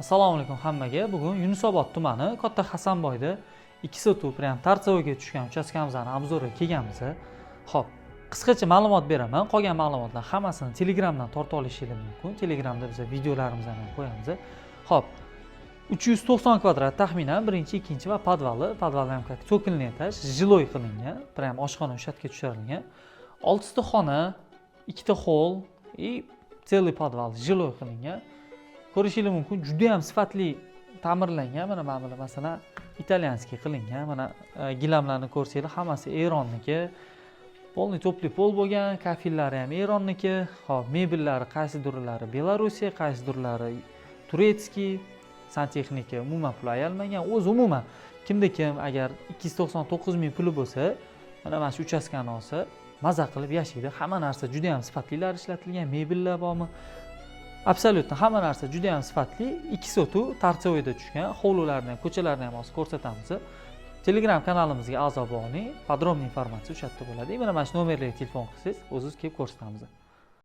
Assalomu alaykum hammaga. Bugun Yunusobod tumani, Katta Hasanboyda 2 sotix, прям торцевой ga tushgan uchastkamizni обзор ga kelganmiz. Xo'p, qisqacha ma'lumot beraman. Qolgan ma'lumotlar hammasini Telegramdan tortib olishingiz mumkin. Telegramda biz videolarimizni ham qo'yamiz. Xo'p, 390 kvadrat taxminan, birinchi, ikkinchi va podvali. Podvalda ham как цокольный этаж, жилой qilingan, прям oshxona o'sha yerga tushirilgan. Oltita xona, ikkita холл и целый podval жилой qilingan. Ko'rishingiz mumkin, juda ham sifatli ta'mirlangan. Mana bular, masalan, итальянский qilingan. Mana gilamlarni ko'rsanglar, hammasi Eronniki. Полный тёплый пол bo'lgan, kafellari ham Eronniki. Xo'p, mebellari qaysidirlari Belorussiya, qaysidirlari турецкий, santexnika umuman pul ayalmagan. O'zi umuman kimda kim agar 299 ming puli bo'lsa, mana shu uchastkani olsa, maza qilib yashaydi. Hamma narsa juda ham sifatlilar ishlatilgan, mebellar bormi? Абсолютно hamma narsa juda ham sifatli. 2 sotix торцевой da tushgan, hovlilarni ham, ko'chalarni ham hozir ko'rsatamiz. Telegram kanalimizga a'zo bo'ling, подробный информация o'sha yerda bo'ladi. Mana shu nomerlarga telefon qilsangiz, o'zingiz kelib ko'rsatamiz.